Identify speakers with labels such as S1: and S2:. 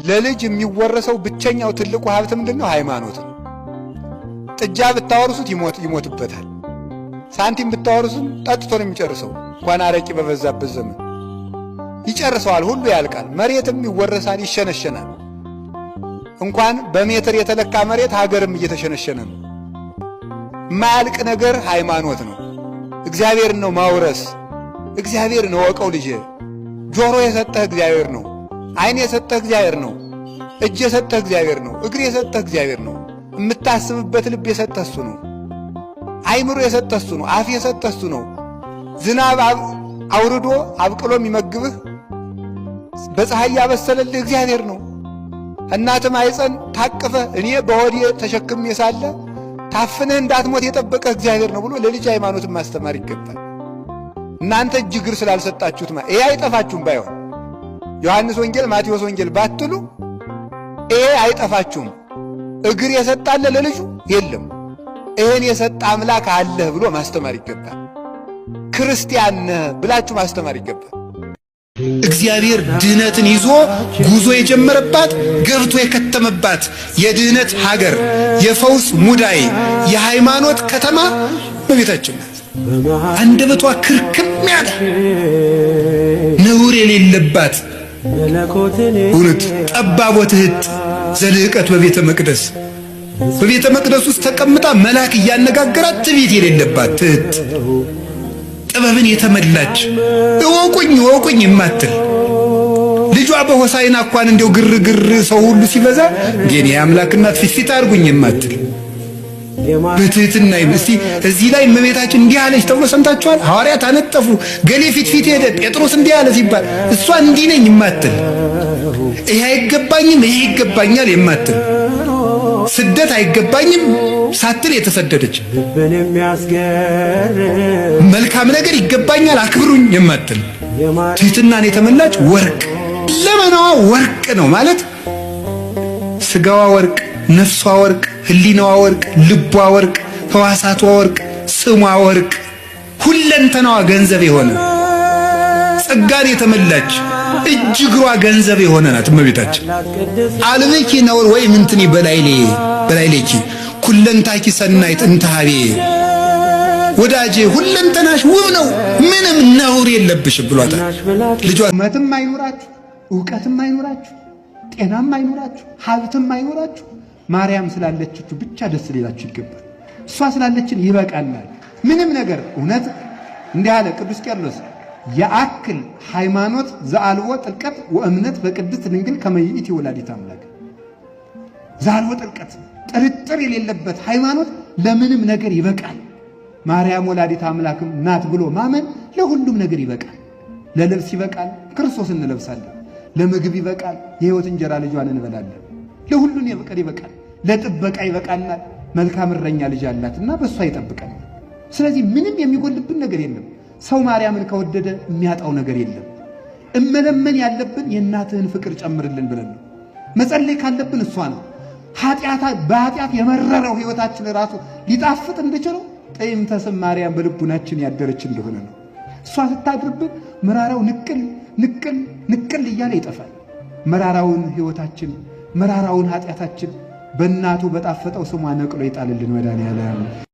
S1: ለልጅ የሚወረሰው ብቸኛው ትልቁ ሀብት ምንድን ነው? ሃይማኖት ነው። ጥጃ ብታወርሱት ይሞትበታል። ሳንቲም ብታወርሱም ጠጥቶ ነው የሚጨርሰው። እንኳን አረቂ በበዛበት ዘመን ይጨርሰዋል፣ ሁሉ ያልቃል። መሬትም ይወረሳል፣ ይሸነሸናል። እንኳን በሜትር የተለካ መሬት ሀገርም እየተሸነሸነ ነው። የማያልቅ ነገር ሃይማኖት ነው። እግዚአብሔርን ነው ማውረስ። እግዚአብሔርን እወቀው ልጄ። ጆሮ የሰጠህ እግዚአብሔር ነው። ዓይን የሰጠህ እግዚአብሔር ነው። እጅ የሰጠህ እግዚአብሔር ነው። እግር የሰጠህ እግዚአብሔር ነው። የምታስብበት ልብ የሰጠህ እሱ ነው። አይምሮ የሰጠህ እሱ ነው። አፍ የሰጠህ እሱ ነው። ዝናብ አውርዶ አብቅሎ የሚመግብህ፣ በፀሐይ ያበሰለልህ እግዚአብሔር ነው። እናት ማኅፀን ታቅፈህ እኔ በሆዴ ተሸክሜ ሳለ ታፍነህ እንዳትሞት የጠበቀህ እግዚአብሔር ነው ብሎ ለልጅ ሃይማኖትን ማስተማር ይገባል። እናንተ እጅ እግር ስላልሰጣችሁት ይሄ አይጠፋችሁም። ባይሆን ዮሐንስ ወንጌል፣ ማቴዎስ ወንጌል ባትሉ ይሄ አይጠፋችሁም። እግር የሰጣለ ለልጁ የለም። ይሄን የሰጠ አምላክ አለህ ብሎ ማስተማር ይገባል። ክርስቲያን ነህ ብላችሁ ማስተማር ይገባል።
S2: እግዚአብሔር ድህነትን ይዞ ጉዞ የጀመረባት፣ ገብቶ የከተመባት የድህነት ሀገር፣ የፈውስ ሙዳይ፣ የሃይማኖት ከተማ እመቤታችን ናት። አንደበቷ ክርክም ያለ፣ ነውር የሌለባት፣ እውነት ጠባብ ወትሕት ዘልህቀት በቤተ መቅደስ፣ በቤተ መቅደስ ውስጥ ተቀምጣ መልአክ እያነጋገራት ትዕቢት የሌለባት፣ ትሕት፣ ጥበብን የተመላች፣ እወቁኝ እወቁኝ የማትል፣ ልጇ በሆሳዕና እንኳን እንዲያው ግርግር ሰው ሁሉ ሲበዛ እንዴ የአምላክ እናት ፊት ፊት አድርጉኝ የማትል፣ በትህትና። እስቲ እዚህ ላይ እመቤታችን እንዲህ አለች ተብሎ ሰምታችኋል? ሐዋርያት አነጠፉ፣ ገሌ ፊት ፊት ሄደ፣ ጴጥሮስ እንዲህ አለ ሲባል እሷ እንዲህ ነኝ የማትል፣ ይሄ አይገባኝም፣ ይሄ ይገባኛል የማትል፣ ስደት አይገባኝም ሳትል የተሰደደች፣ መልካም ነገር ይገባኛል አክብሩኝ የማትል፣ ትህትናን የተመላች፣ ወርቅ ለመናዋ ወርቅ ነው ማለት ስጋዋ ወርቅ፣ ነፍሷ ወርቅ፣ ህሊናዋ ወርቅ፣ ልቧ ወርቅ፣ ህዋሳቷ ወርቅ፣ ስሟ ወርቅ፣ ሁለንተናዋ ገንዘብ የሆነ፣ ጸጋን የተመላች፣ እጅ እግሯ ገንዘብ የሆነ ናት እመቤታችን። አልብኪ ነውር ወይ ምንትኒ በላይሌ በላይሌኪ ኩለንታኪ ሰናይት እንተሃቤ፣ ወዳጄ ሁለንተናሽ ውብ ነው፣ ምንም ነውር የለብሽም ብሏታል። ልጇ
S1: እውቀትም አይኖራችሁ፣ እውቀትም አይኖራችሁ፣ ጤናም አይኖራችሁ፣ ሀብትም አይኖራችሁ፣ ማርያም ስላለችችሁ ብቻ ደስ ሊላችሁ ይገባል። እሷ ስላለችን ይበቃናል። ምንም ነገር እውነት እንዲህ አለ ቅዱስ ቄርሎስ፣ የአክል ሃይማኖት ዘአልቦ ጥልቀት ወእምነት በቅድስት ድንግል ከመ ይእቲ ወላዲተ አምላክ። ዘአልቦ ጥልቀት፣ ጥርጥር የሌለበት ሃይማኖት ለምንም ነገር ይበቃል። ማርያም ወላዲተ አምላክም ናት ብሎ ማመን ለሁሉም ነገር ይበቃል። ለልብስ ይበቃል፣ ክርስቶስ እንለብሳለን። ለምግብ ይበቃል፣ የሕይወት እንጀራ ልጇን እንበላለን። ለሁሉን የበቀል ይበቃል። ለጥበቃ ይበቃናል። መልካም እረኛ ልጅ አላትና በእሷ ይጠብቀናል። ስለዚህ ምንም የሚጎልብን ነገር የለም። ሰው ማርያምን ከወደደ የሚያጣው ነገር የለም። እመለመን ያለብን የእናትህን ፍቅር ጨምርልን ብለን ነው። መጸለይ ካለብን እሷ ነው። በኃጢአት የመረረው ሕይወታችን ራሱ ሊጣፍጥ እንድችለው ጥዕምተ ስም ማርያም በልቡናችን ያደረች እንደሆነ ነው። እሷ ስታድርብን መራራው ንቅል ንቅል ንቅል እያለ ይጠፋል። መራራውን ሕይወታችን፣ መራራውን ኃጢአታችን በእናቱ በጣፈጠው ስሟ ነቅሎ ይጣልልን መድኃኔዓለም።